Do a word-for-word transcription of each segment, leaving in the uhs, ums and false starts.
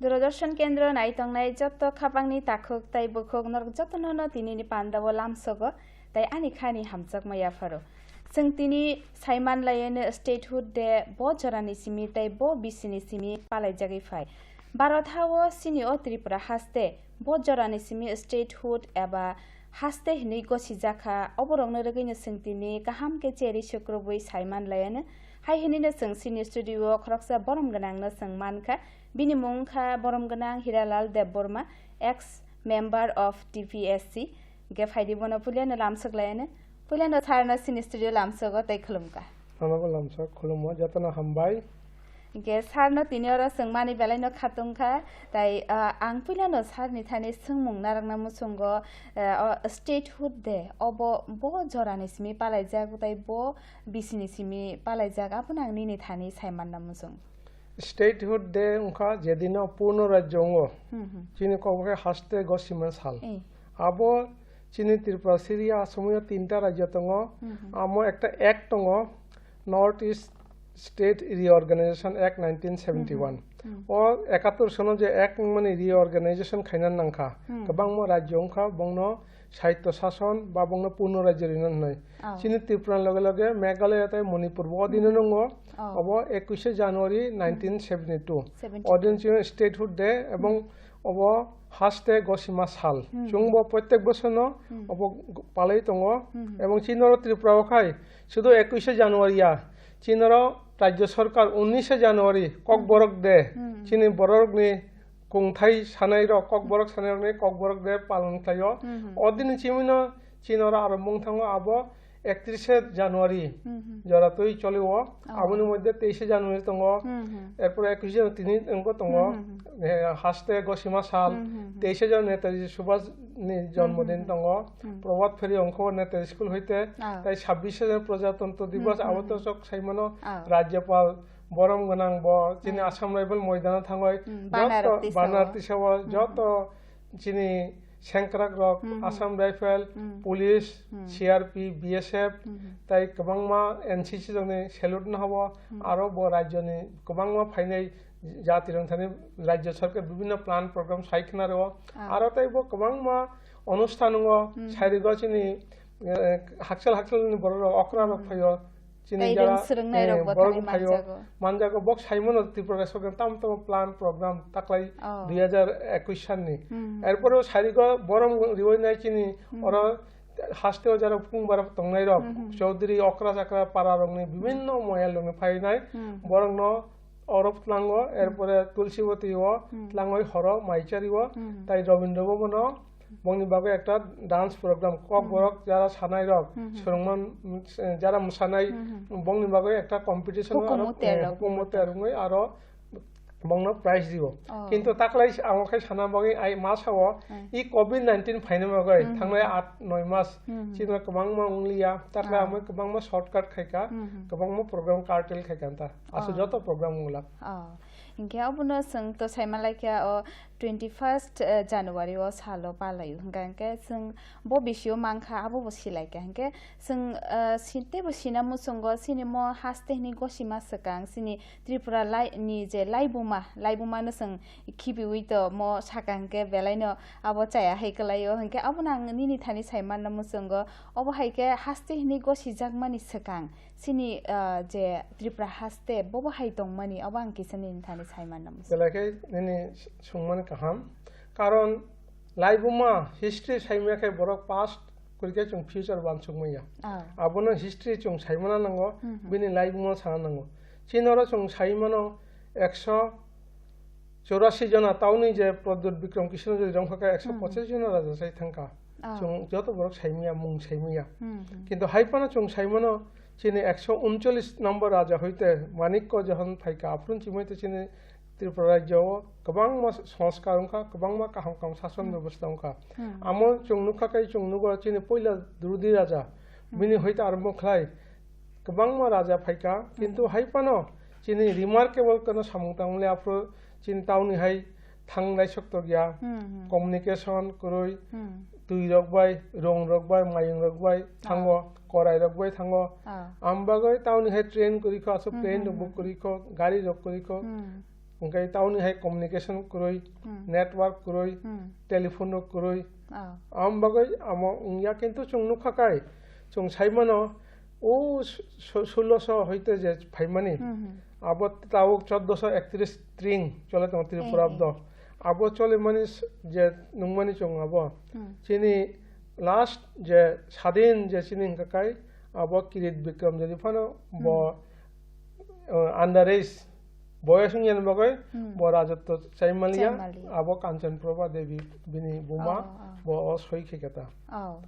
Doordarshan kendro naitongnai jotto khapangni takhuk tai bukhuk norok jottono no tinini pandao lamsogo tai ani khani hamjakma yapharo. Chwng tini saiman layeno Statehood Day bo jorani simi tai bo bisini simi palaijagwi phai. Bharat hao sini o Tripura haste bo jorani simi statehood eba haste hinwi gosijakha, oborokno rwgwino chwng tini kaham khe cherwi sukrubwi saiman layeno. Hai hinwino chwng sini studio o khoroksa borom gwnangno chwng mankha. Bini mung wngkha borom gwnang Hiralal Debbarma, ex member of T P S C. Hwnkhe phaidi bono puilano lamsok layano. Puilano sarno sini studio lamsogo tei khulumkha. Nonobo lamsok khulumo, jotono hambai. Hwnkhe sarno tini oro chwng mani belaino khatungkha. Tai, ah, ang puilano sarni thani swngmung narwkna muchungo, ah, o Statehood Day obo bo jorani simi palaijak tai bo bisini simi palaijak, abono ang nini thani saimanna muchung. Statehood Day wngkha jedino purno rajyo wngo. Hmm, hmm. Chini kok bai khe haste gosima sal. Eh. Abo chini Tripura Syria asomo tinta rajyo tongo. Hmm, hmm. Amo ekta act tongo, North East State Reorganization Act nineteen seventy-one. Hmm, hmm. O ekattor sono je act wngmani reorganization khaina nangkha. Hmm. Kwbangma rajyo wngkha, bongno Saitto Sason ba bongno Purno Rajyo rina hwnwi. Oh. Chini Tripura loge loge Meghalaya tei Manipur bo odino Hmm. nungo. Oh. Obo ekuishe January Hmm. nineteen seventy-two. Seventy-two. Odin chini Statehood Day ebong Hmm. obo haste gosima sal. Hmm. Chwng bo protek bosorno Hmm. obo g-, palai tongo. Hmm. Ebong chini oro Tripura o khai sudu ekuishe January ya. Chini oro Rajyo Sorkar unnishe January Kokborok Hmm. Day. Hmm. Chini bororokni kungthai sanai rok, kokborok sanai rokni kokborok de palon khlaio. Mhm. Odini chimino chini oro aro mung thango abo ektrishe January Mhm. jora twi cholio. Oh. Aboni moddhe teishe January tongo. Mhm. Erpore ekuishe January tini wngbo tongo. Mhm. Eh, haste gosima sal. Mhm. Teishe January Netaji Subhash ni jonmodin Mhm. tongo. Mhm. Prabhat Pheri ongkho Netaji School hoite. Ah. Tai sabishe January Prajatantro Divas Mhm. abo to sok saimano Ah. Rajyapal borom gwnang bo chini Hmm. Assam Rifle moidano thangwi Hmm, joto banner tisao. Banner tisao Hmm. joto chini sengkrak rok Hmm, hmm. Assam Rifle, Hmm. Police, Hmm. C R P, B S F, Hmm, hmm. Tai kwbangma N C C rokni salute no habo, Hmm. Aro bo rajyoni kwbangma phainai jati rok thani rajyo sarkar bibhinno plan program sai khna rwo. Ah. Aro tai bo kwbangma onusthan o Hmm. Sairigo chini, eh, hakchal hakchalni borok rok okra rok Hmm. phaio. Chini Tei jara, rwng swrwngnairok eh, bo borok thani phaio, manjago. Manjago, bok saimano Tripura Rajya Sorkar tamo tamo plan program taklai Oh. dui hajar ekush sanni. Hmm. Erpore o sarigo borom riwai nai chini Hmm. oro haste o jara phung bara tongnai rok, Hmm, hmm. Chaudhary, okra chakra, para rokni bibhinno moyal rokni phainai Hmm. borokno oro tlango, Hmm. erpore Tulsibati o Hmm. tlangoi horo Maichari o, Hmm. Tai Rabindra Bhavan o Bongni bagwi ekta dance program, kok Hmm. borok jara sanai rok, Hmm, hmm. Swrwngman, mm, jara mwsanai, Hmm, hmm. Bongni bagwi ekta competition o Hukumu aro, ter eh, rok. Hukumu ter wngwi aro bongno prize dio. Oh. Kintu taklai s-, ang khai sana bagwi ai ma sao, Hmm. I covid nineteen phaina bagwi Hmm, hmm. Thangnai aat noi mas, Hmm, hmm. Chini kwbangma wngliya, taklai Ah. Ang kwbangma shortcut khaika, Hmm, hmm. Kwbangma program curtail khaika ta. Aswk Ah. Joto program wnglak. Oh. Hinkhe obono chwng to saima laikha o twenty first, eh, January o salo palaio. Hinkha hinkhe chwng bo bisio mankha, abo bo silaikha. Hinkhe chwng, eh, si-, teibo sina muchungo chini mo haste hwnwi gosima swkang, chini Tripura lai-, ni je laibuma, laibuma no chwng khibiwi to mo saka hinkhe belaino abo chaya hai kwlaio. Hinkhe abono ang nini thani sai manna muchungo, obo hai khe haste hwnwi gosijakmani swkang. Chini, ah, je Tripura haste, bobo hai tongmani, obo ang kisa nini thani sai manna muchung. Belai khe nini sungmani kaham. Karon laibuma history saimaya khe borok past kwrwi khe chwng future uansukmaya. Ah. Abono history chwng saimana nango, Hmm, hmm. Bini laibuma sana nango. Chini oro chwng saimano ekso chorasi jona tauni je Pradyut Bikram Kishore jodi rongkha khe ekso pochis Hmm. Jona raja sai thangkha. Ah. Chwng joto borok saimaya, mung saimaya. Hmm, hmm. Kintu hai phano chwng saimano chini ekso uncholish number raja hoite Manikko johon phaikha, aphuru chimai te chini Tripura rajyo o kwbangma sanskar wngkha, kwbangma kaham kaham sason Hmm. Bebosta wngkha. Hmm. Amo chwng nukha khe chwng nugo chini puila Drudi raja, Hmm. Bini hoite arombo khlai kwbangma raja phaikha, kintu Hmm. Hai phano chini remarkable kono samung tangmani aphuru chini tauni hai thangnai sok tokya, Hmm, hmm. Communication kwrwi, Hmm. Twi rok bai, rong rok bai, mayung rok bai thango, Ah. Korai rok bai thango. Ah. Am bagwi tauni hai train kwrwi kho, aswk Hmm, train hmm, rok bo hmm. Kwrwi kho, gari rok kwrwi kho. Hmm. Hwnkhe tauni hai communication kwrwi, Hmm. network kwrwi, Hmm. telephone rok kwrwi. Oh. Am bagwi amo wngya, kintu chwng nukha kai, chwng sai mano, o su-, su-, sulosho hoite je phaimani, Hmm, hmm. abo tabuk choddoso ektris string chole tongo Tripura Eh, eh. do. Abo chole mani s-, je nungmani chwng abo. Hmm. Chini last je sadin je chini hwnkha kai, abo Kirit Bikram, jadi phano bo, Hmm. uh, under age, boyos wngya ni bagwi Hmm. bo rajotwo chai manliya, Chai manliya. Abo Kanchan Prabha Devi bini buma, Oh, oh. Bo o soi khe khe ta. Oh.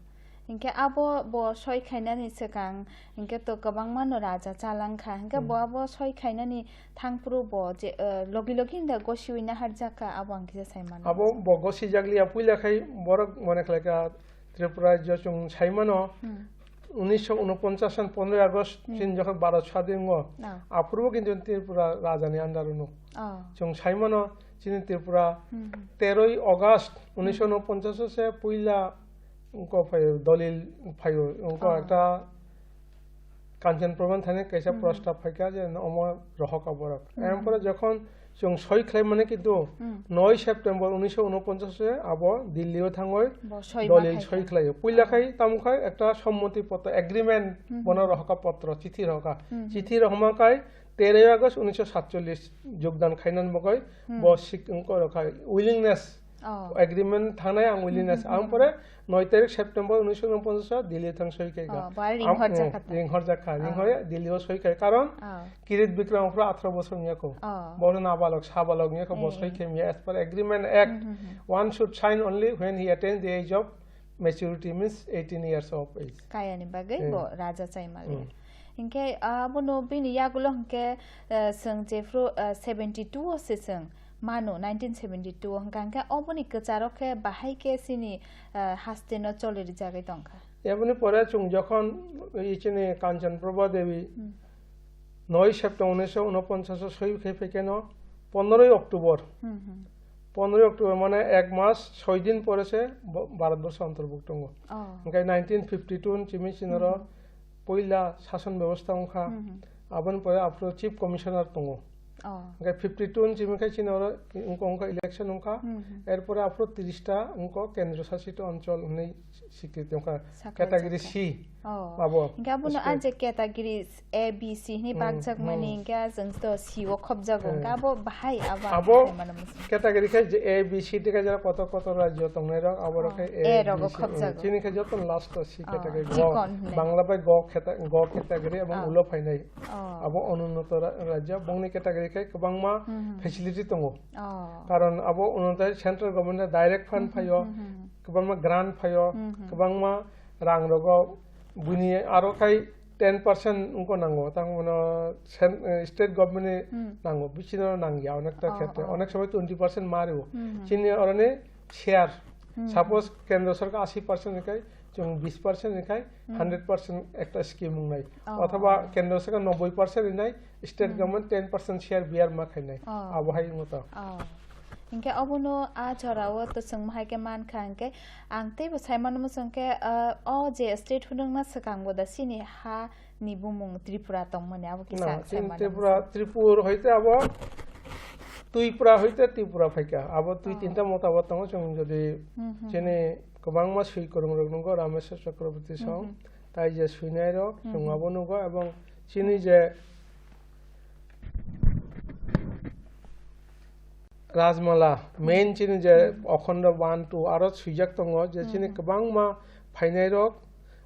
Hinkhe abo bo soi khainani swkang, hinkhe to kwbangma no raja chalangkha. Hinkhe Hmm. bo abo soi khainani thangphuru bo je, uh, logi logi hinda gosiwi naharjakha, abo ang kisa sai mano. Abo bo gosijakliya, puila khai borok mane khlaikha Tripura rajyo chwng sai mano. Hmm. Unisho unoponchas san pondroi August Hmm. chini jokhon Bharat swadhin o, Ah. aphuru bo kintu Tripura rajani under o no. Ah. Chwng sai mano chini Tripura Hmm. teroi August Hmm. unisho unoponchas o se puila wngko phaio, dolil phaio, wngko Ah. ekta Kanchan Prabha thani kaisa Hmm. prostab phaikha je omo rohok aborok. Hmm. Empore jokhon chwng soi khlai mani kintu Hmm. noi September unisho unoponchas se abo Delhi o thangoi Bo soi dolil ma soi khlaikha. Khlaio. Puila Ah. khai tamo khai ekta sommoti potro, agreement Hmm, bono hmm. rohokha potro, chithi rohokha. Hmm, hmm. Chithi rohoma khai teroi August unisho satchollis jogdan khainani bagwi Hmm. bo sik wngko rokha willingness Oh. Agreement thangnai ang willingness. Hmm, hmm, Ang hmm, pore hmm. noi tarik September unisho unoponchas o Delhi thang soi khaikha. Oh, bo ari Am-, ringhor mm, jakha ta. Ringhor jakha. Oh. Ringhor Delhi o soi khai. Karon Oh. Kirit Bikram aphuru atharo bosor wngya kho. Oh. Bo nabalok, sabalok wngya kho, bo Eh, soi eh. khe mya as per agreement act. Hmm, hmm, hmm. One should sign only when he attains the age of maturity, means eighteen years of age. Kayani bagwi Eh. bo raja chai mali. Hmm. Hinkhe, ah, abono bini yagulo hinkhe, eh, chwng jephru, eh, seventy two o se chwng mano, nineteen seventy two o hwnkha hinkhe oboni kwcharo khe bahai khe chini, eh, haste no choli rijagwi tongkha. Eboni pore chwng jokhon i chini Kanchan Prabha Devi Hmm. noi September unisho unoponchas o soi khai phaikhe no pondroi October. Hmm, hmm. Pondroi October mane ek mas soi din pore se bo-, Bharat borso antorbukto tongo. Oh. Hwnkhe nineteen fifty two ni simi sinoro Hmm, hmm. Poila sason bebosta wngkha. Hmm, hmm. Aboni pore aphuru Chief Commissioner tongo. Oh. Hwnkhe fifty two ni simi khai chini oro wngkha, wngkha election wngkha. Hmm, hmm. Erpore aphuru tris ta wngkha Kendro Sasito Onchol hwnwi sikriti wngkha. Sakha category jakha. C. Oh. Abo. Hwnkhe abono state. A je category A, B, C hwnwi Hmm, bakjak mani hmm. Hwnkhe chwng to C o khopjago. Eh. Hwnkhe abo bahai abo ang Abo khe mano muchung. Category khai je A, B, C hwnkhe jora kotor kotor rajyo tongnai rok, abo rok Oh. Khai A, A rogo B, C, khopjago. Hmm. Chini khai joto last o C Oh, category. Chikon Go, hwnwi. Bangla bai Go kheta-, Go category ebong Oh. Ulo phainai. Oh. Abo onunnoto ra-, rajya, bongni category khai kwbangma Hmm, hmm. Facility tongo. Oh. Karon abo onuntai central government ni direct fund Hmm, hmm, phaio, hmm, hmm. Kwbangma grant phaio, Hmm, hmm. Kwbangma rang rogo, buini aro khai ten percent wngko nango, tamo no cen-, eh, state government ni Hmm. Nango, bichino nangya, onekta Oh, khetre, oh. Onek somoi twenty percent ma rio. Hmm, hmm. Chini oroni share. Hmm. Suppose kendro sorkar ashi percent ni khai, chwng bis percent ni khai, Hmm. Hundred percent ekta scheme wngnai. Oh, Othoba oh. Kendro sorkar nobboi percent rinai, state Hmm. Government ten percent share bear ma khainai. Oh. Abo hai wngwi tong. Oh. Hinkhe obono a jorao to chwng hai khe mankha hinkhe ang teibo sai mano muchung khe, ah, o je state phunukna swkang bo da chini ha ni bumung Tripura tongmani abo kisa No, sai chini mano Tripura, muchung. Tripur hoite abo Twipra hoite Tripura phaikha. Abo twi Oh. Tinta mota bo tongo chwng jodi Hmm, hmm, chini hmm. Kwbangma swi kwrwng rok nukgo Rameswar Chakraborty song. Hmm, hmm. Tai je swinai rok Hmm, chwng hmm. Abo nukgo ebong chini je Rajmala, main chini je Hmm. Okhondo one, two, aro swijak tongo, je chini Hmm. Kwbangma phainai rok,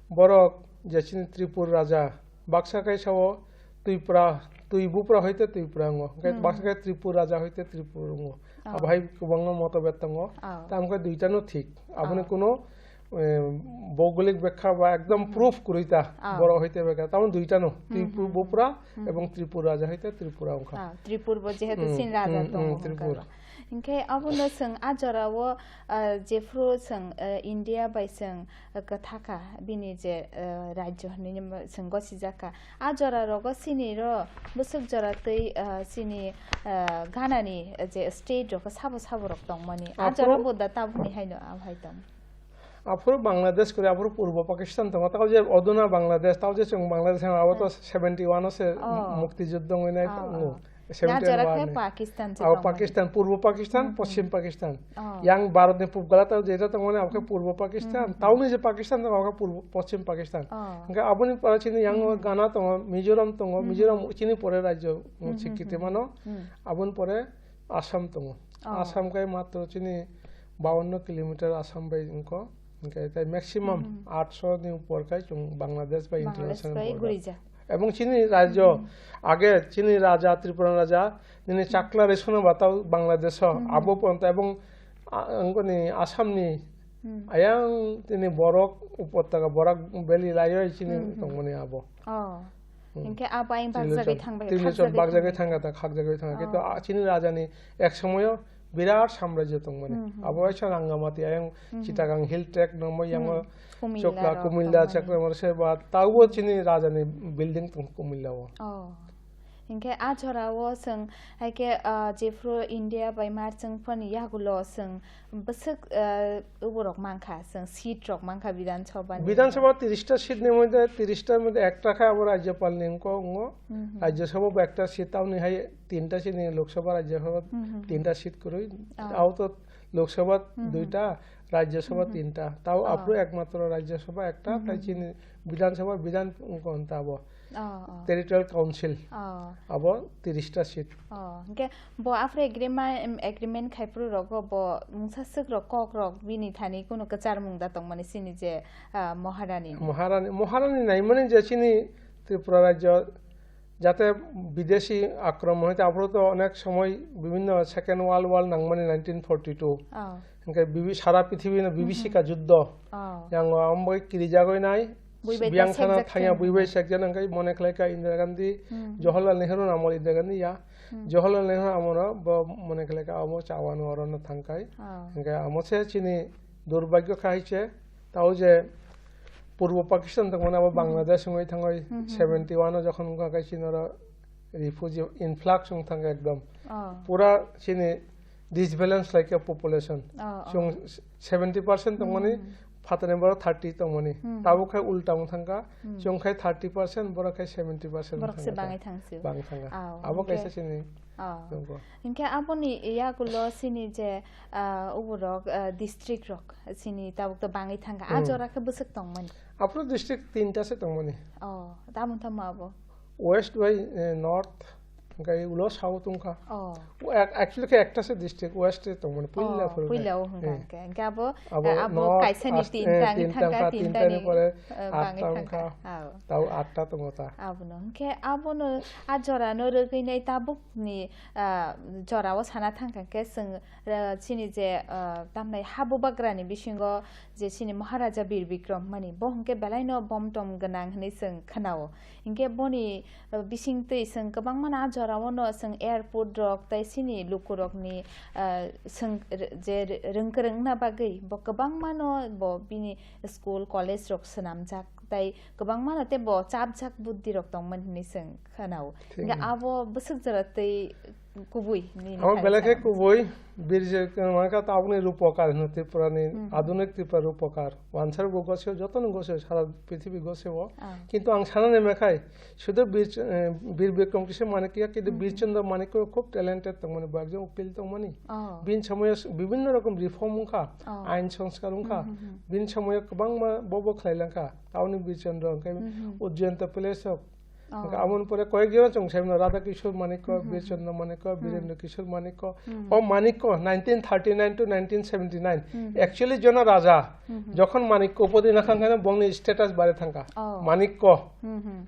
borok je chini Tripur Raja, baksa kaisa o Twipra, Twibupra hoite Twipra wngo, hwnkhe Hmm. Baksa khe Tripur Raja hoite Tripur wngo. Oh. Abo hai kwbangma motobed tongo. Oh. Tamo khe duita no thik. Aboni Oh. Kuno eh, bougolik bekha ba ekdom Hmm. Proof kwrwi ta, Ah. Borok hoite bekha. Tamo duita no, Hmm, Tripur hmm, Bupra hmm. Ebong Tripur Raja hoite Tripura wngkha. Ah, Tripur bo jehetu Hmm, sin raja hmm, tongo hmm, hwnkhe Tripur. Ba. Hinkhe abono chwng a jorao, ah, jephru chwng, ah, India bai chwng, ah, kwthakha bini je, ah, rajyo hinwi chwng gosijakha. A jora rogo chini ro bwswk jora twi, ah, chini, ah, Ghana ni je state rok sabo sabo rok tongmani. A Aphuru jora bo da tabukni haino abo hai tong. Aphuru Bangladesh kori, aphuru Purbo Pakistan tongo. Tao je oduna Bangladesh, tao je chwng Bangladesh hwnba, abo to Hmm. Seventy one o se Oh. Mukti juddho wngwi nai Oh, tongo. Oh. seventy one. Pakistan se tongmani. Pakistan, Purbo Pakistan, Poschim Pakistan. Oh. Yang Bharat ni pub gala tao jeta tongmani, abo khe Purbo Pakistan. Tauni je Pakistan tongo, abo khe Purbo, Poschim Pakistan. Oh. Hingke aboni pore chini yang Ghana tongo, Mizoram tongo, Mizoram chini pore rajyo, sikiti mano. Aboni pore Assam tongo. Oh. Assam khe matro chini bawanno kilometer Assam bai wngkho. Hingke tai maximum atso ni upor khe chwng Bangladesh bai international border. Ebong chini rajyo, age chini raja, Tripura raja, nini Chakla Resono batao Bangladesh o, abo ponto ebong, a, angkoni Assam ni ayang tini Borok upotaka, Borak Valley layo chini tongmani abo. Oh. Hingke abo ayang bakjagwi thangbai, Trilochan bakjagwi thangkha ta, khakjagwi thangkha. Kintu a, chini raja ni ek somoyo birat samrajyo tongmani. Abo waisa Rangamati ayang Chittagong Hill Tract no mo yango Chokla, Kumilla, Chakla Morse ba taubo chini raja ni building tong Kumilla o. Oh. Hingke a jora o chwng hai khe, ah, jephru India bai mar chwng phani yagulo chwng bwswk, ah, uborok mankha, chwng seat rok mankha Bidhan Sabha ni. Bidhan Sabha tiris ta seat ni moddhe tiris ta moddhe ekta khe abo Rajyapal ni wngkho, wngo. Rajya Sabha bo ekta seat, tamoni hai tinta chini Lok Sabha, Rajya Sabha tinta seat kwrwi. Out of Lok Sabha duita, Rajya Sabha tinta. Tao aphuru ekmatro Rajya Sabha ekta, tai chini Bidhan Sabha, Bidhan wngkha abo. Territorial Council. Abo tiris ta seat. Oh, hingke bo aphuru agreement, agreement khai phuru rogo bo mungsa swk rok kok rok bini thani kunu kwchar mung da tongmani chini je, ah, Maharani. Maharani, Maharani naimani je chini Tripura Rajya jate bidesi akromon hoite aphuru to onek somoy bibhinno Second World War nangmani nineteen forty two. Oh. Hingke bibi-, sara pithibino bibhisika juddho. Oh. Yang o ambai kirijagoi nai. Bui bai biyang ta sana sekjak thangya, bui bai sekjak nangkai mone khlaika Indira Gandhi, Jawaharlal Nehru namol Indira Gandhi ya. Jawaharlal Nehru amoro bo mone khlaika amo chawano orono thangkai. Oh. Hingke amo se chini durbagyo kha hai se, tao je Purbo Pakistan tongmani abo Bangladesh wngwi thangwi seventy one o jokhon wngkha khe chini oro refugee influx wng thangkha ekdom. Oh. Pura chini disbalance like a population. Oh, oh. Chwng seventy percent tongmani phatani borok thirty tongmani. Tabuk khai ulta wng thangkha. Chwng khai thirty percent, borok khai seventy percent borok se wng thangkha. Bangwi thangsi. Bang thangkha. Oh, abo okay. Kaisa chini Oh. Nungkho. Hinkhe aboni yagulo chini je, ah, uborok, ah, district rok chini tabuk to bangwi thangkha. A jora khe bwswk tongmani? Aphuru district tinta se tongmani. Oh, tamo tamo abo? West bai, eh, north, hinkhe ulo south wngkha. Oh. Ac-, actually khe ekta se district west se tongmani. Puila phuru puila o hwnka hinkhe. Hinkhe abo, abo eh, abo north, kaisa ni as-, tinta eh, wngwi tinta thangkha, wngkha, tinta ni tintani pore eh, bangwi atta thangkha. Wngkha. Oh. Tao atta tongo ta. Abono hinkhe abono a jora no rwgwi nai tabuk ni, ah, jorao sana thangkha khe chwng, ah, chini je, ah, tamnai ha bubagrani bisingo je chini Maharaja Bir Bikram mani, bo hwnkhe belaino bomtom gwnang hwnwi chwng khnao. Hinkhe boni, ah, bisingtwi chwng kwbangmano a jorao no chwng airport rok tei chini lukurokni, ah, chwng r-, je r-, rwngkwrwng wngna bagwi bo kwbangmano bo bini school, college rok swnamjak tei kwbangmano tei bo chapjak buddirok tongmani hwnwi chwng khanao. Thik. Hinkhe abo bwswk jora tei kubui nini abo belai khe kubui, birje, mane kha tabukni rupokar hino Tripurani, adunik Tripura rupokar. Wansar bo goseo, jotono goseo, sara prithibi goseo. Ah. Kintu ang sanani mekhai, sudu Bir, eh, Bir Bikram Kishore Manikya, kintu Bir Chandra Manikya khub talented tongmani, bo ekjon ukil tongmani. Oh. Bin somoyo bibhinno rokom reform wngkha, oh, ain sanskar wngkha. Bin somoyo kwbangma bobo khlailangkha. Taoni Bir Chandra, hwnkhe Ujjayanta Place rok. Oh. Hwnkhe aboni pore koyek jona chwng saimano, Radha Kishore Manikya, Bir Chandra Manikya, Birendra Kishore Manikya. O Manikya nineteen thirty-nine to nineteen seventy-nine. Actually jona raja. Jokhon Manikya upadi nakhang khe bongni status bare thangkha. Oh. Manikya.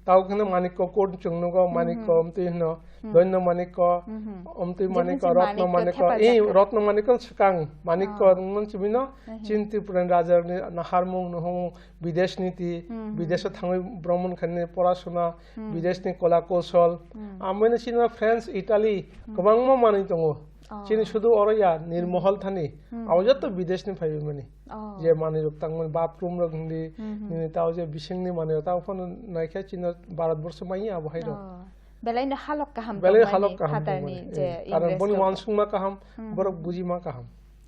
Tao kheno Manikya court chwng nugo, Manikya omtwi hino. Doino Manikya, omtwi Manikya, Rotno Manikya, eh, Rotno Manikya swkang, Manikya wngmani chibino, chini Tripurani rajarokni naharmung, nuhumung, bidesh niti, bidesho thangwi bromon khainani porasona, bideshni kola koushol, amoni chini French, Italy, kwbangma manwi tongo. Oh. Chini sudu oro ya, Nirmohol thani, abo joto bideshni phaiwi mani. Oh. Je manwi rok tangmani, bathroom rok hindi, nini tao je bisingni manwi rok, tao phano naikhe chini Bharat borsho manya abo hai rok. Oh. Belai no halok kaham tongmani. Belai halok kaham phatarni tongmani, je eh. Karon English boni rok. Wansukma kaham, borok bujima kaham.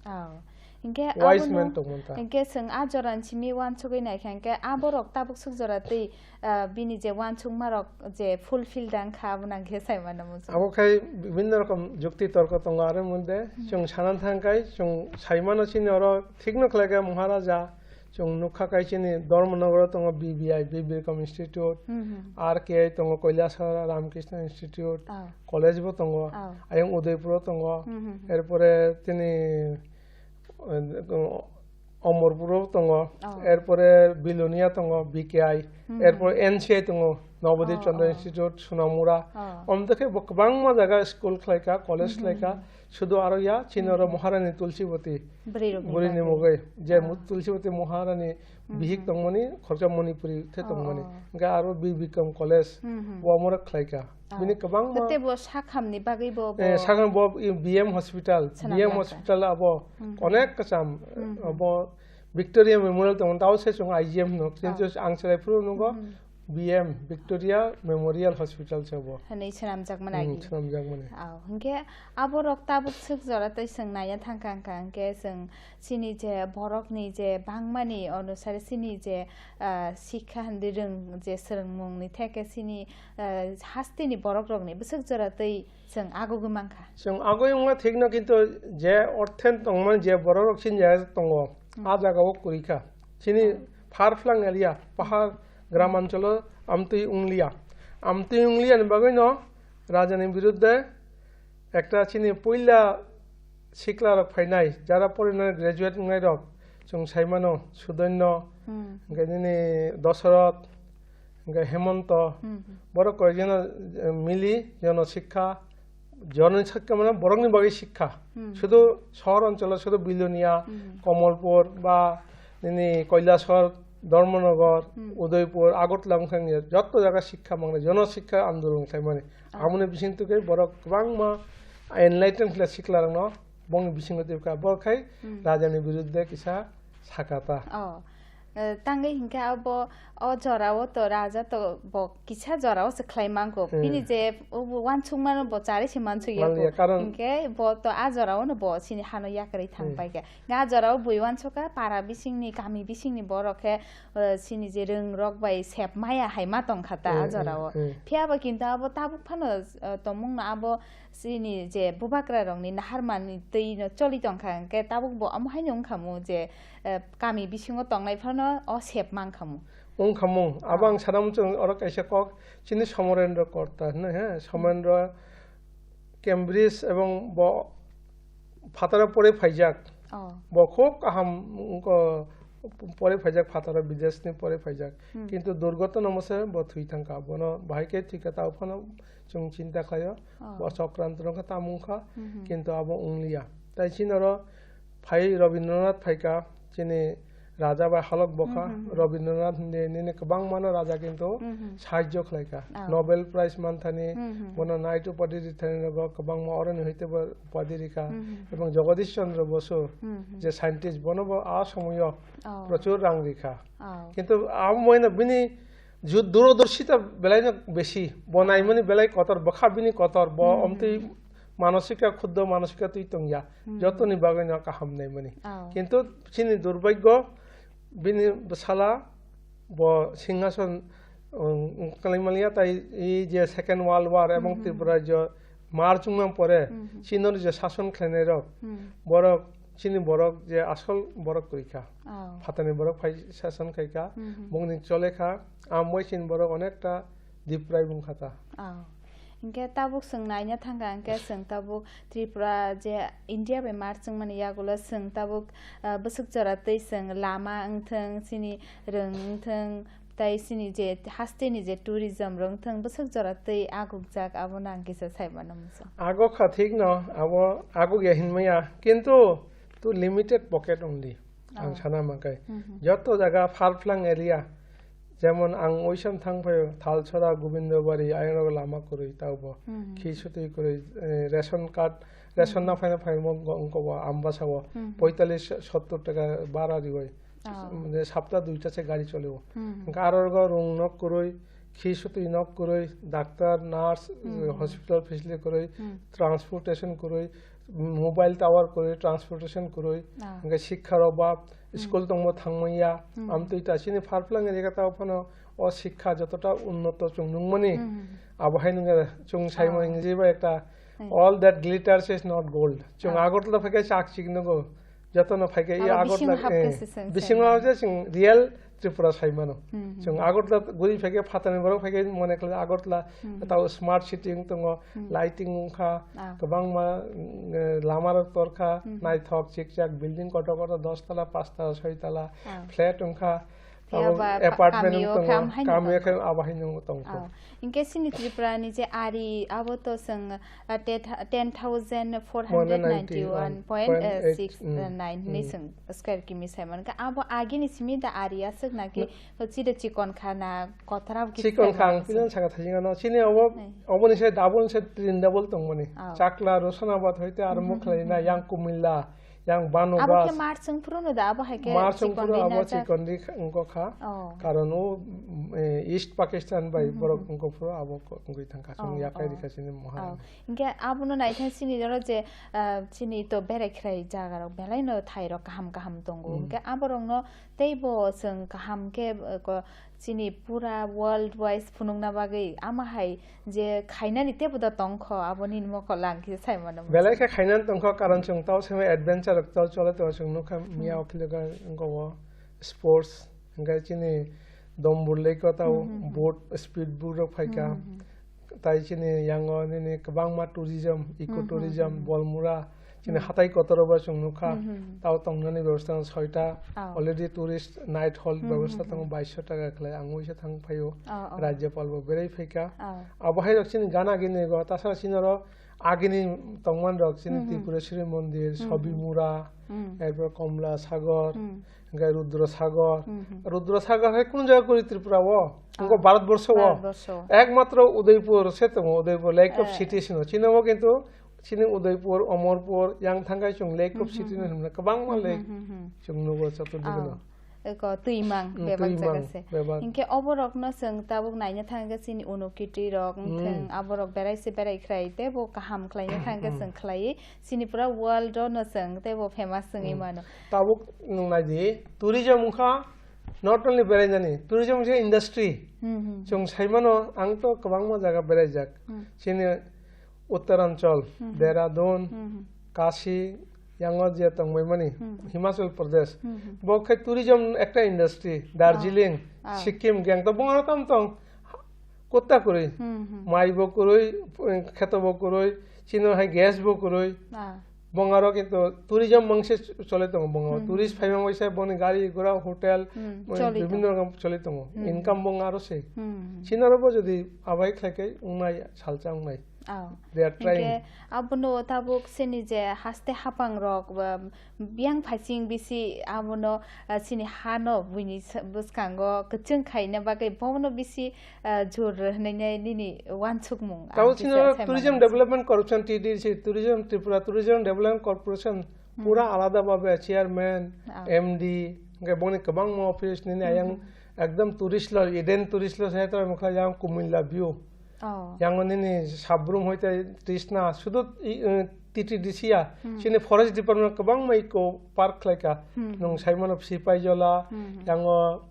Oh. Hinkhe wise abono, man tongmani ta. Hinkhe chwng a jorani simi uansugwi naikha, hinkhe aborok tabuk swk jora twi, ah, bini je uansukmarok je fulfill da wngkha, abono ang khe sai mano muchung. Abo khai bibinno rokom jukti torko tongo, aro mode Hmm. chwng sana thangkhai, chwng sai mano chini oro thikno khlaikha Maharaja, chwng nukha khai chini Dharmanagar tongo B B I, Bibir Bikram Institute, Hmm, hmm. R K I tongo, Kailasahar Ramakrishna Institute, Oh. college bo tongo, Oh. ayang Udaipur o tongo, Hmm, hmm, hmm. erpore tini, eh, Omorpur o tongo, Oh. erpore Bilonia tongo, B K I, Hmm, erpore hmm. N C I tongo, Nobodip Oh, Chandra oh. Institute, Sonamura. Oh. Omtokhe bo kwbangma jaga school khlaikha, college Hmm, hmm, khlaikha, hmm. sudu aro ya, chini oro Hmm. Maharani Tulsibati, Bwrwi rokni bwrwini bagwi. mugwi, je Oh. mu-, Tulsibati Maharani Hmm, bihik hmm. tongmani, khoroksa Manipuri khe Oh, tongmani. oh. Hinkhe aro Bir Bikram College, Hmm, hmm. bo omorok khlaikha. Ah. Bini kwbangma Tei bo sakhamni bagwi bo, eh, bo sakhamni bo i B M hospital, Swnam B M Langkha. Hospital abo Hmm. onek kwcham, Hmm. abo Victoria Memorial tongo, tao se chwng I G M hwno, Ah. kintu ang chwrai phuru nugo Hmm. B M Victoria Memorial Hospital se bo. Hwnwi swnamjakmani Hmm, agi. Swnamjakmani. Ah, hinkhe aborok tabuk swk jora tei chwng naiya thangkha wngkha, hinkhe chwng chini je borokni je bangmani onusare chini je, ah, sikha hwnwi rwng je swrwngmungni theke chini, ah, hasteni borokrokni bwswk jora tei chwng agugwi mankha. Chwng agwi wngma thikno, kintu je orthen tongmani je borokrok chini jaga tongo, Hmm. a jagao kwrwikha. Chini Hmm. far flung area, pahar, gram Hmm. ancholo amtwi wngliya. Amtwi wngliya ni bagwino rajani birudde ekta chini puila sikla rok phainai, jara porinai graduate wngnai rok, chwng sai mano, Sudainno, Hmm. hwnkhe nini Dosoroth, hwnkhe Hemonto, Hmm, hmm. borok koi jono, eh, mili, jono sikha, jono sikha mane borokni bagwi sikha. Hmm. Sudu sohor oncholo sudu Bilonia, Hmm. Komolpur ba nini Kailasahar, Dharmanagar, Hmm. Udaipur, Agartala wngkha wngya, joto jaga sikha mangnai, jono sikha andolon khlaimani. Ah. Amoni bising twi borok kwbangma enlighten khlai sikla rokno bongni bisingo tibka. Bo khai Hmm. rajani birudde kisa sakata. Oh. Eh, tangwi hinkhe abo o jorao to raja to bo kisa jorao se khlai mango. Hmm. Bini je o bo uansukmano bo chari se mansukya Manliya, ko. Karon Hinkhe bo to a jorao no bo sini hano yakarwi thang Hmm. paikha. Nga jorao bui uansukha para bisingni, kami bisingni borok khe, eh, sini je rwngrok bai sep maya hai ma tongkha ta a Hmm, hmm, jorao. Hmm. Phiya ba kintu abo tabuk phano, eh, tongmungno abo chini je bubagra rokni naharmani twi no choli tongkha, hwnkhe tabuk bo omo haino wngkha mu je, eh, kami bisingo tongnai phano o sep mankha mu. Wngkha mu, abo Oh. ang sana muchung oro kaisa kok chini Somarendra Korta hwnwi, he, Somarendra Cambridge ebong bo phataro pore phaijak. Oh. Bo khub kaham wngkha, pore phaijak phataro, bideshni pore phaijak. Hmm. Kintu durgotona mose bo thwi thangkha. Bono bahai khe thwikha, tao phano chwng chinta khlaio. Oh. Bo chokranto wngkha, tamo wngkha, Hmm, hmm. kintu abo wngliya. Tai chini oro phai Rabindranath phaikha, chini raja bai halok bokha, Hmm, hmm, hmm. Rabindranath hinde nini kwbangmano raja kintu Hmm, hmm. sahajyo khlaikha. Oh. Nobel Prize manthani, Hmm, hmm. bono Knight upadi rithani nogo kwbangma oroni hoite bo upadi rikha. Hmm, hmm. Ebong Jagadish Chandra Bosu Hmm, hmm. je scientist, bono bo a somoyo Oh. prochur rang rikha. Oh. Kintu abo moino bini ju-, durodorshita belaino besi, bo naimani belai kotor, bwkha bini kotor, bo Hmm. omtwi manosika, khuddo manosika twi tongya. Hmm. Jotoni bagwino kaham naimani. Oh. Kintu chini durbagyo bini bwsala bo singhason, um, kwlai maliya, tai ei je Second World War ebong Hmm, hmm, Tripura hmm. rajyo mar chwngma pore Hmm, hmm. chini je sason khlainai rok, Hmm. borok chini borok je asol borok kwrwi kha. Oh. Phatani borok phai sason khai kha, Hmm, hmm. bongni chole kha, amoi chini borok onekta deprive wng kha ta. Oh. Hinkhe tabuk chwng naina thangkha, hinkhe chwng tabuk Tripura je India bai mar chwngmani yagulo chwng tabuk, ah, bwswk jora twi chwng lama wngthwng, chini rwng wngthwng, tai chini je hasteni je tourism rok wngthwng, bwswk jora twi agukjak, abono ang kisa sai mano muchung. Aguk kha thikno, abo aguk ya hinmaya, kintu to limited pocket only. Ang Oh. sana makai. Hmm, hmm. Joto jaga far flung area, jemon ang oisan thang phaio, Thalsora, Gobindabari, ayang lama kwrwi taubo. Hmm, hmm. Khi sutwi kwrwi, eh, ration card, ration Hmm. na phaina phaimo go-, wngkobo Ambasao. Hmm, hmm. Poitalish sottor taka bara riwi. Oh. Mane sapta duita se gari choleo. Hmm, hmm. Hwnkhe aro go rung nok kwrwi, Khi sutwi nok kwrwi, doctor, nurse, Hmm. hospital facility kwrwi, Hmm. transportation kwrwi, mobile tower kwrwi, transportation kwrwi, Ah. hwnkhe sikha rok ba Hmm. school tongbo thangmanya, Hmm. amtwi ta chini pharplang area ta phano o sikha jotota unnoto chwng nungmani, Hmm. abo hai nungya chwng saimani Oh. hwnjeba ekta Hmm. All that glitters is not gold. Chwng Oh. Agartala phaikhe chak chik nungo. Jotono phaikhe i Abo Agartala, bisingo hapkhe eh, se chwng bisingo saimano. Je chwng real Tripura saimano. Hmm, hmm, Chwng hmm. Agartala guri phaikhe phatani borok phaikhe mone khlai Agartala Hmm, hmm. tao smart city wng tongo, Hmm. lighting wngkha, Ah. kwbangma, mm, eh, lama rok torkha, Hmm, hmm. naithok chikchak building kotor kotor dos tala, pas tala, soi tala Ah. flat wngkha. Phiya Abo ba pa-, apartment kami wng o tongo, kham haino kami o tongo. Khe abo haino wng tongo. Oh. Hinkhe chini Tripura ni je ari, abo to chwng, ah, te-, ten thousand four hundred ninety-one point six nine hinwi chwng square kimi sai mankha. Abo agini simi da ari aswk naki chida chikon kha na kothra bo kisa chikon kha, ang pila saka thajinga no. Chini obo, oboni se double se trin double tongmani. Oh. Chakla, Roshanabad hoite arombo khlai na, yang Kumilla, yang Bano Abo khe bas. March wng phuru no da, abo hai khe March wng chikon phuru ri abo na jak. Chikon ri kha, wngkha kha. Oh. Karon o, mm, eh, East Pakistan bai borok wngkha phuru abo ko-, wngwi thangkha. Chwng yakai rikha chini moha. Oh. Hinkhe abono naithang chini oro je, ah, chini to berai khrai jaga rok belai no thai rok kaham kaham tongo. Hmm. Hinkhe aborok no teibo chwng kaham khe, eh, ko-, chini pura world wise phunukna bagwi ama hai je khainani teibo da tongkho, abo nini mokol ang kisa sai mano. Belai khe khainani tongkho, karon chwng tao simi adventure rok tao chole tongo, chwng nukha miya o khilika wngkha o sports, hwnkhe chini Dombur lake o tao boat, speed boat rok phaikha. Tai chini yango nini kwbangma tourism, eco tourism, Bolmura, chini hatai kotor o bo chwng nukha. Tao tongnani bebostha no soita. Already tourist night hold bebostha tongo, baiso taka khlai. Ang uisa thang phaio. Rajyapal bo berai phaikha. Abo hai rok chini gana gini go, tasara chini oro agini tongman rok chini Tripureshwari Mondir, Sobimura, erpor Komla Sagor, hwnkhe Rudra Sagor. Rudra Sagor hai kunu jaga kwrwi Tripura o? Wngkha Bharat Borsho o. Bharat Borsho. Ekmatro Udaipur se tongo, Udaipur Lake of Cities hino. Chini o kintu chini Udaipur, Omorpur, yang thangkai chwng Lake of City no hwnmano, kwbangma lake chwng nugo chotodigi no. Eko twimang bebak jaga se. Hinkhe oborokno chwng tabuk naina thangkhe chini Unukiti rok wngthang, aborok berai se berai khrai teibo kaham khlaina thangkhe chwng khlaiwi. Chini pura world o no chwng teibo famous wngwi mano. Tabuk nwng nai di, tourism wngkha not only berainani, tourism is a industry. Chwng sai mano, ang to kwbangma jaga beraijak. Chini Uttaranchal, Dehradun, Kashi, yango je tongbai mani, Himachal Pradesh. Bo khe tourism ekta industry, Darjeeling, Sikkim, Gangtok, bongaro tam tong. Kutta kwrwi, mai bo kwrwi, kheto bo kwrwi, chini hai gas bo kwrwi. Bongaro kintu tourism mangse chole tongo bongaro. Tourist phaima waisa boni gari gura, hotel, bibhinno rokom chole tongo. Income bongaro se. Chini oro bo jodi abai khlai khe wngnai, salsa wngnai. They are trying. Hinkhe abono tabuk chini je haste hapang rok, ba, biyang phaising bisi abono, ah, chini hano buini bwskango kwchwng khaina bagwi bono bisi, ah, jor hwnwi nini wansukmung. Tabo chini oro Tourism Development Corporation, T D C, Tourism Tripura, Tourism Development Corporation, pura alada babe chairman, M D, hwnkhe boni kwbangma office nini ayang ekdom tourist lo, Eden tourist lo se tongmani yang Kumilla view. Oh. Yang nini Sabrum hoite Trishna, sudu i, eh, T T D C ya, chini forest department kwbangma eco park khlaika. Nwng saimano Sipaijola, yang o,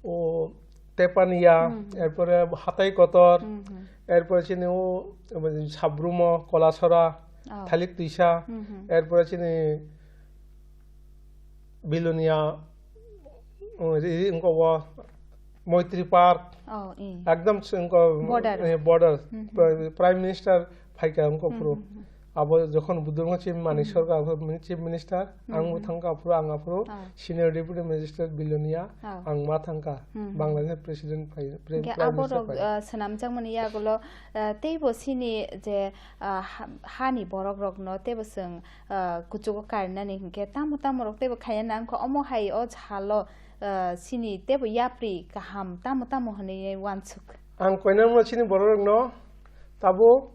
o Tepania, erpore Hatai Kotor, erpore chini o, o Sabrumo, Kolasora, Thalik Twisa, erpore chini Bilonia, o, ri-, ri-, wngkha o Moitri Park, oh, eh. Ekdom se wngkha o, border. Eh, border. Pri-, Prime Minister phaikha wngkha phuru. Abo jokhon Budhorma Chief Manik Sarkar, abo Chief Minister, ang bo thangkha phuru, ang aphuru Senior Deputy Magistrate Bilonia, ang ma thangkha. Bangladesh President phai, Pre-, Prime Minister phai. Hinkhe aborok, ah, swnamjakmani yagulo, ah, teibo chini je, ah, ha-, hani borok rokno teibo chwng ah, kuchugo karinani hinkhe tamo tamo rok teibo khaina nangkha, omo hai o salo, ah, chini teibo yapri kaham tamo tamo hwnwi wansuk. Ang koinangno chini bororokno tabuk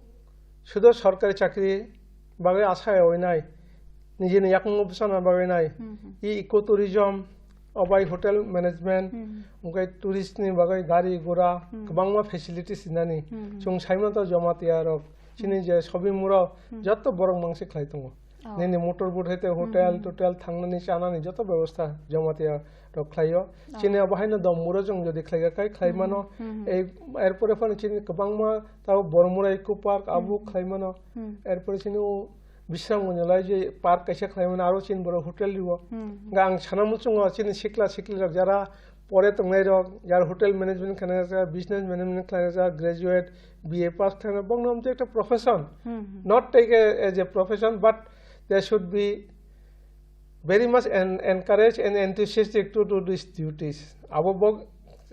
sudo sorkari chakri bagwi asa yaui nai, nijini yakung bwsana bagwi nai, i eco tourism, obai hotel management, hmm, hwnkhe tourist ni bagwi gari gura, hmm, kwbangma facilities rinani. Hmm. Chwng saimano to Jamatia rok, chini, hmm, je shopping mall o, hmm, jotto borok mangsi khlai tongo. Oh. Nini motor boat hai tei hotel, hmm, totel thangnani chanani joto bebostha Jamatia rok khlaio. Oh. Chini abo haino Domburo chwng jodi khlaiga kai khlai, hmm, mano. Hmm, hmm. Ei, erpore phano chini kwbangma tabo Bormura Eco Park abo, hmm, khlai mano. Hmm. Erpore chini o Bisramganj lai je park kaisa khlai mano, aro chini borok hotel rio. Hmm, hmm. Hwnkhe ang sana muchungo chini sikla sikli rok jara pore tongnai rok, jara hotel management khlainai rok, business management khlainai rok, graduate, B A pass khlainai rok, bongno amtwi ekta profession. Hmm, hmm. Not take a, as a profession, but they should be very much en-, encouraged and enthusiastic to do these duties. Abo bo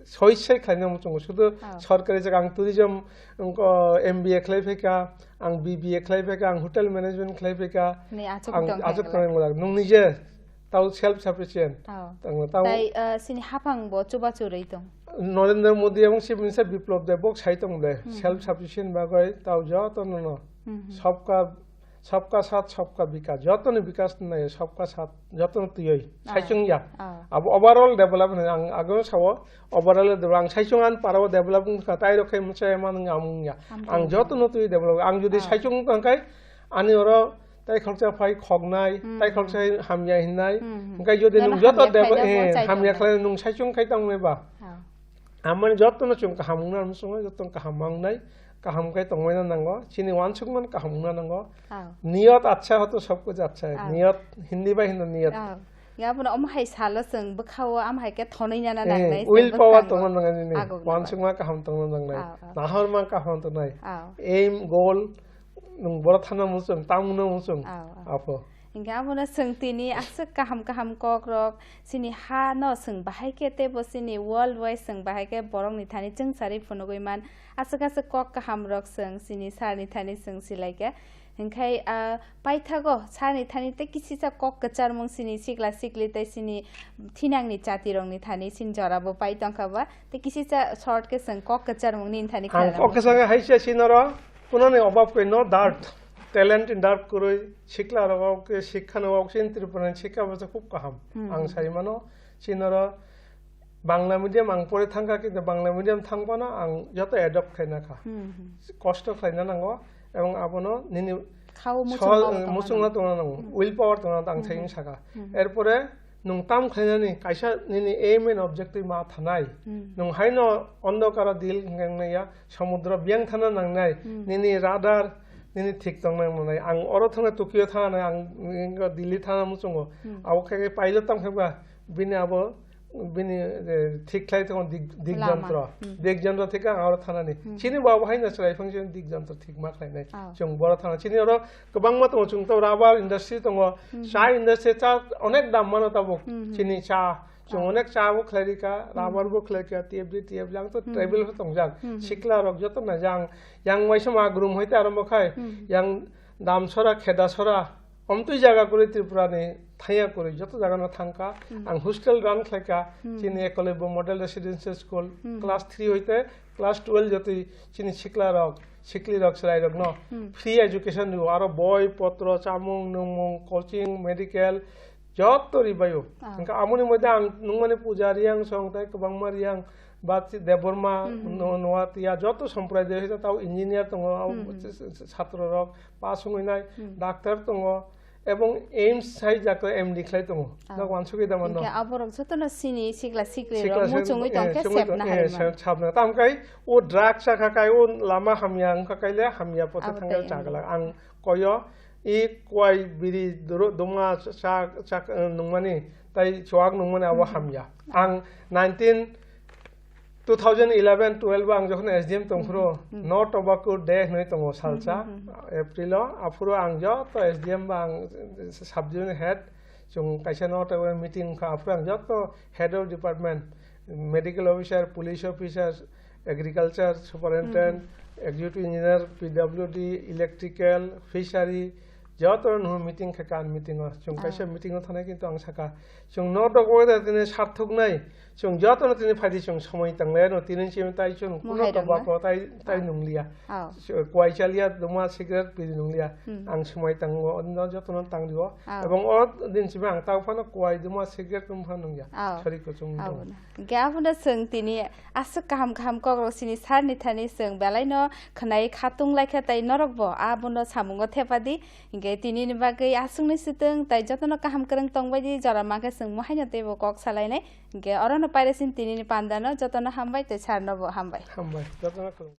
soi soi khlaina muchungo, sudu, oh, sorkari jaga ang tourism, wngkha, M B A khlai phaikha, ang B B A khlai phaikha, ang hotel management khlai phaikha, ni achuk ang tong achuk khe tong wngla. Nung nije tau self sufficient. Oh. Tang, tau tai, uh, sini haphang bo chuba churui tong. Narendra Modi ebong Chief Minister Biplab Deb bok sai tong de, hmm, self sufficient bagwi tau joto nono, hmm, hmm, sabka, sabka saath, sabka bikas, joto ni bikas nai sabka saath, joto ni twiwi, ah, saichung ya. Ah. Abo overall development ang agro sao, overall develop, ang saichung an parao development kha, tai rok khai masa eman ngamung ya. Amung. Ang joto no twiwi develop, ang jodi, ah, saichung tang kai, ani oro tai khoroksa phai khoknai, hmm, tai khoroksa hamya hinnai. Hmm, hmm. Hingkai jodi nang nung joto hamya develop, khaina bo eh, chai hamya tong khlai nung saichung khai tong nai ba. Ah. Amani joto no chwng kaham wngna muchungo, joto no kaham mangnai, kaham khai tongmani nango, chini uansukmani kaham wngna nango. Ah. Niyot achha ho to sab kuch achha hai. Ah. Niyot, Hindi bai hino niyot. Ah. Ya, abono omo hai salo chwng bwkhao, am hai khe thonwi nana, eh, nangnai, will power tongna nangnai nini. Agok nangnai. Uansukma kaham tongna nangnai. Ah, ah. Nahorma kaham tongnai. Ah. Aim, goal, nwng boro thana muchung, tamo no muchung. Ah, ah. Apho. Hingke abono chwng tini aswk kaham kaham kok rok, chini ha no chwng bahai khe teibo chini world wise chwng bahai khe borok ni thani chwng sarwi phunugwi man. Aswk aswk kok kaham rok chwng chini sir ni thani chwng silai khe. Hingkhai, ah, paithago sani thani tei kisisa kok kwcharmung sini sikla sikli tei sini thinangni chatirokni thani sini jorabo pai tongkha ba, tei kisisa short khe chwng kok kwcharmung nini thani ang kok khe saka hai se sinoro kunani obab koi no dart, talent in dart kwrwi sikla rok khe sikha no wak sin Tripura ni sikha bo khub kaham. Hmm. Ang sai mano sinoro Bangla medium ang pore thangkha, kintu Bangla medium thangphano ang joto adopt khaina kha. Hmm, hmm. Kosto khlaina nango, ebong abono nini khao muchungma tongna nango. Will power tongna nango, ang saying saka. Hmm, hmm. Erpore nwng tam khlainani kaisa nini aim and objective ma thanai. Hmm. Nwng haino ondokaro deal nangya, samudro biyang thana nangnai. Hmm. Nini radar, nini thik tongna nangnai. Ang oro thangna Tokyo thana, ang Delhi thana muchungo. Hmm. Abo khe pilot tam khe ba, bini abo bini, eh, thik khlai tongo dig-, dig jontro. Hmm. Dig jontro thik ang aro thanani. Hmm. Chini bo abo haino chwrai phang chini dig jontro thik ma khlainai. Oh. Chwng boro thana. Chini oro kwbangma tongo, chwng to rubber industry tongo, hmm, cha industry, cha onek dam mano tabuk. Hmm, hmm. Chini cha. Chwng onek cha bo khlai rika, hmm, rubber bo khlai rika, T F D, T F D, ang to, hmm, tribal pho tongjak. Hmm, hmm. Sikla rok joto na jang, yang waisa ma grum hoite arombo khai, hmm, yang Damsora, Khedasora, omtwi jaga kwrwi Tripura ni thaiya kwrwi joto jaga no thangkha. Hmm. Ang hostel run khlaikha, hmm, chini Ekolobya Model Residential School, hmm, class three hoite class twelve jotwi chini sikla rok, sikli rok, chwrai rok no, hmm, free education rio, aro boi, potro, chamung, nungmung, coaching, medical, joto ribaio. Ah. Hingkhe amoni moddhe ang nungmani Puja Reang song tei kwbangma Reang, ba chi-, Debbarma, hmm, hmm, no-, Noatia, joto somprodayo hai tao engineer tongo, hmm, hmm, s-, s-, s-, satro rok, pass wngwi nai, hmm, doctor tongo, ebong aims hai jagao M D khlai tongo. Ah. Nok wansugwi da mano. Hingke aborok jotono sini sikla sikli rok sikla muchungwi tong khe sepna hai man. Sepna. Tam kai o drug chakha kai o lama hamya wngkha kai le hamya pothe thangya chagla. Ang koyo i kwai biri duma cha, cha, nungmani tai chuak nungmani abo hamya. Hmm. Ang nineteen Two thousand eleven twelve ang jokhon S D M tongphuru, hmm, hmm, no tobacco day hinwi tongo salsa, hmm, hmm, hmm, April o, aphuru ang joto S D M ba ang sub division head, chwng kaisa no tobacco meeting wngkha, aphuru ang joto head of department, medical officer, police officer, agriculture superintendent, hmm, hmm, executive engineer, P W D, electrical, fishery, joto no meeting kha kan meeting o, chwng kaisa meeting o thanai kintu ang saka, chwng no tobacco day tini sarthok nai, Chwng jotono tini phaidi chwng somoi tanglaiano tini simi tai chwng kuno Mohai to rokno. Bako tai, tai Ah. Nungliya. Oh. Kwai chaliya duma cigarette biri nungliya. Hmm. Ang somoi tango no jotono tangdio. Oh. Ebong o din simi ang tao phano kwai duma cigarette dum phano nungya. Oh. Sori kuchung Oh, dum. Bono. Hingke abono chwng tini aswk kaham kaham kokrok sini sir ni thani chwng belai no khwnai khatung laikha tai norok bo abono samungo thepadi. Hingke tini ni bagwi aswk ni swtwng tai jotono kaham kwrwng tongbaidi jora mankhe chwng mohaino teibo kok salainai. Hingke orono pairesin tini ni panda no jotono hambai tei sir no bo hambai. Hambai. Jotono khulum.